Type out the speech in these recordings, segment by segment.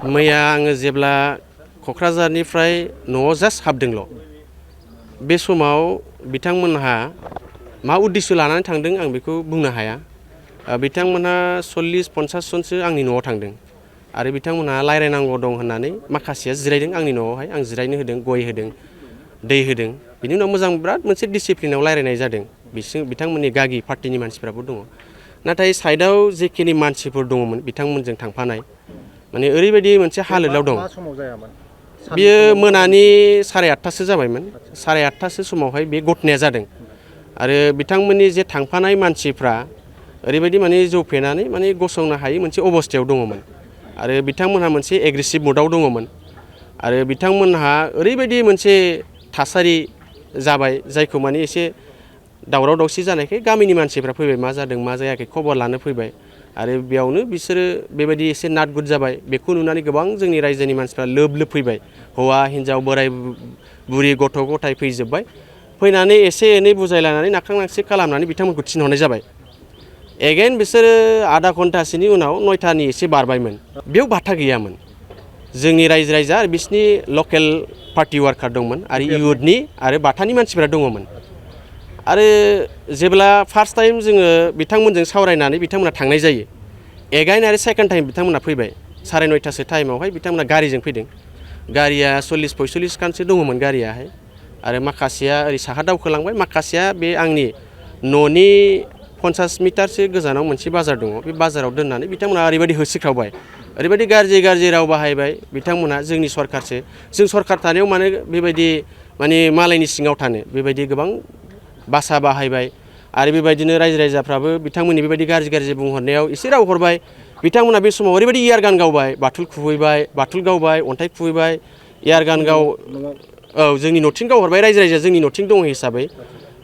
मैया आङो जेब्ला क'क्राझारनिफ्राय न'आव जास्ट हाबदोंल' बे समाव बिथांमोनहा मा उद्देश्य लानानै थांदों आं बेखौ बुंनो हाया। बिथांमोनहा 40-50 जनसो आंनि न'आव थांदों आरो बिथांमोनहा रायज्लायनांगौ दं होननानै माखासेया जिरायदों आंनि न'आवहाय। आं जिरायनो होदों, गय होदों, दै होदों। बिनि उनाव मोजां बिराद मोनसे डिसिप्लिनाव रायज्लायनाय जादों। बिथांमोननि गागि पार्टिनि मानसिफ्राबो दङ। नाथाय साइडआव जेखिनि मानसिफोर दङमोन बिथांमोनजों थांफानाय माने ओरैबायदि मोनसे हालोदाव दं। बियो मोनानि 8:30सो जाबायमोन। 8:30सो समावहाय बे घटनाया जादों आरो बिथांमोननि जे थांफानाय मानसिफ्रा ओरैबायदि माने जौ फेनानै माने गसंनो हायै मोनसे अबस्थायाव दङमोन आरो बिथांमोनहा मोनसे एग्रेसिभ मुडआव दङमोन आरो बिथांमोनहा ओरैबायदि मोनसे थासारि जाबाय जायखौ माने एसे दावराव दावसि जानायखाय गामिनि मानसिफ्रा फैबाय, मा जादों मा जायाखै खबर लानो फैबाय आरो बेयावनो बिसोरो बेबायदि एसे नाद गुद जाबाय। बेखौ नुनानै गोबां जोंनि रायजोनि मानसिफ्रा लोब लोब फैबाय। हौवा हिन्जाव, बोराय बुरि, गथ' गथाय फैजोब्बाय। फैनानै एसे एनै बुजायलायनानै नाखां नासि खालामनानै बिथांमोनखौ थिनहरनाय जाबाय। एगेन बिसोरो आधा घन्टासोनि उनाव 9टानि एसे बारबायमोन। बेयाव बाथा गैयामोन। जोंनि रायजो राजा आरो बिसिनि लकेल पार्टि वार्कार दंमोन आरो इउथनि आरो बाथानि मानसिफ्रा दङमोन। आरो जेब्ला फार्स्ट टाइम जोङो बिथांमोनजों सावरायनानै बिथांमोना थांनाय जायो, एगाइन आरो सेकेन्ड टाइम बिथांमोना फैबाय। 9:30सो टाइमावहाय बिथांमोना गारिजों फैदों। गारिया 40-45 खानसो दङमोन गारियाहाय आरो माखासेया ओरै साहा दावखोलांबाय, माखासेया बे आंनि न'नि 50 मिटारसो गोजानाव मोनसे बाजार दङ। बे बाजाराव दोननानै बिथांमोना ओरैबायदि होसिख्रावबाय, ओरैबायदि गाज्रि राव बाहायबाय बिथांमोना। जोंनि सरकारसो, जों सरकार थानायाव मानो बेबायदि माने मालायनि सिङाव थानो, बेबायदि गोबां भाषा बाहायबाय आरो बेबायदिनो रायजो राजाफ्राबो बिथांमोननि बेबायदि गाज्रि बुंहरनायाव एसे राव हरबाय। बिथांमोना बे समाव ओरैबायदि इयारगान गावबाय, बाथुल खुबैबाय, बाथुल गावबाय, अन्थाइ खुबैबाय, इयारगान औ जोंनि न'थिं गावहरबाय। रायजो राजाया जोंनि न'थिं दङ हिसाबै।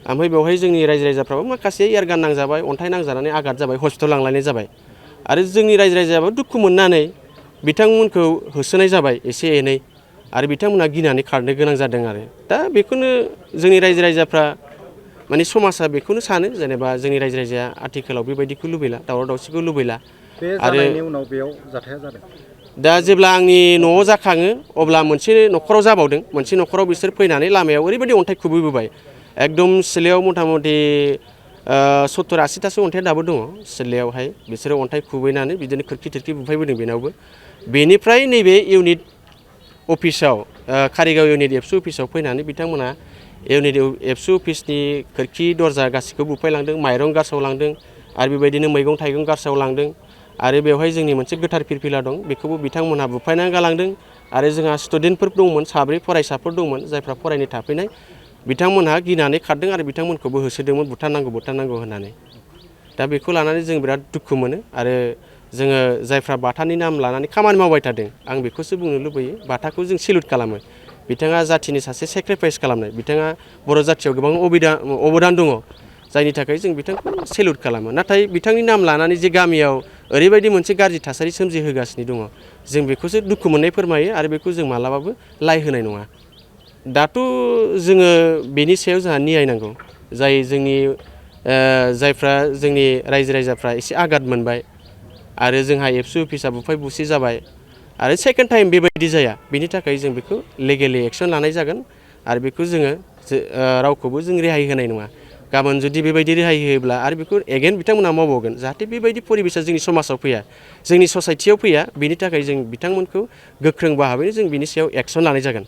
ओमफ्राय बेवहाय जोंनि रायजो राजाफ्राबो माखासे इयारगान नांजाबाय, अन्थाइ नांजानानै आघात जाबाय, हस्पिटाल लांलायनाय जाबाय आरो जोंनि रायजो राजायाबो दुखु मोननानै बिथांमोनखौ होसोनाय जाबाय एसे एनै आरो बिथांमोनहा गिनानै खारनो गोनां जादों आरो दा बेखौनो जोंनि रायजो राजाफ्रा माने समाजा बेखौनो सानो, जेनेबा जोंनि रायजो राजाया आथिखालाव बेबायदिखौ लुबैला, दावराव दावसिखौ लुबैला। बे जानायनि उनाव बेयाव जाथाया जादों। दा जेब्ला आंनि न'आव जाखाङो अब्ला मोनसे न'खराव जाबावदों। मोनसे न'खराव बिसोर फैनानै लामायाव ओरैबायदि अन्थाइ खुबैबोबाय, एकदम सिलायाव मथा मथि 70-80थासो अन्थाइया दाबो दङ सिलायावहाय। बिसोरो अन्थाइ खुबैनानै बिदिनो खोरखि थोरखि बुफायबोदों बेनावबो। बेनिफ्राय नैबे इउनिट अफिसाव, कारिगाव इउनिट एबसु अफिसाव फैनानै बिथांमोना इउनिट एबसु अफिसनि खोरखि दरजा गासिखौबो बुफायलांदों, माइरं गारसावलांदों आरो बेबायदिनो मैगं थाइगं गारसावलांदों आरो बेवहाय जोंनि मोनसे गोथार फिरफिला दं, बेखौबो बिथांमोनहा बुफायनानै गालांदों आरो जोंहा स्टुडेन्टफोर दंमोन, 7 फरायसाफोर दंमोन जायफ्रा फरायनो थाफैनाय। बिथांमोनहा गिनानै खारदों आरो बिथांमोनखौबो होसोदोंमोन बुथारनांगौ होननानै। दा बेखौ लानानै जों बिराद दुखु मोनो आरो जोङो जायफ्रा बाथानि नाम लानानै खामानि मावबाय थादों, आं बेखौसो बुंनो लुबैयो, बाथाखौ जों सेलुट खालामो। बिथाङा जाथिनि सासे सेक्रिफाइस खालामनाय, बिथाङा बर' जाथियाव गोबां अबदान दङ, जायनि थाखाय जों बिथांखौ सेलुट खालामो। नाथाय बिथांनि नाम लानानै जे गामियाव ओरैबायदि मोनसे गाज्रि थासारि सोमजिहोगासिनो दङ, जों बेखौसो दुखु मोननाय फोरमायो आरो बेखौ जों मालाबाबो लाइ होनाय नङा। दाथ' जोङो बेनि सायाव जोंहा न्याय नांगौ। जायफ्रा जोंनि रायजो राजाफ्रा एसे आघात मोनबाय आरो जोंहा एबसु अफिसा बुफाय बुसि जाबाय आरो सेकेन्ड टाइम बेबायदि जाया, बेनि थाखाय जों बेखौ लिगेलि एक्सन लानाय जागोन आरो बेखौ जोङो रावखौबो जों रेहाय होनाय नङा। गाबोन जुदि बेबायदि रेहाय होयोब्ला आरो बेखौ एगेन बिथांमोना मावबावगोन, जाहाथे बेबायदि परिबेसा जोंनि समाजाव फैया, जोंनि ससाइटियाव फैया। बेनि थाखाय जों बिथांमोनखौ गोख्रों भाबैनो जों बिनि सायाव एक्सन लानाय जागोन।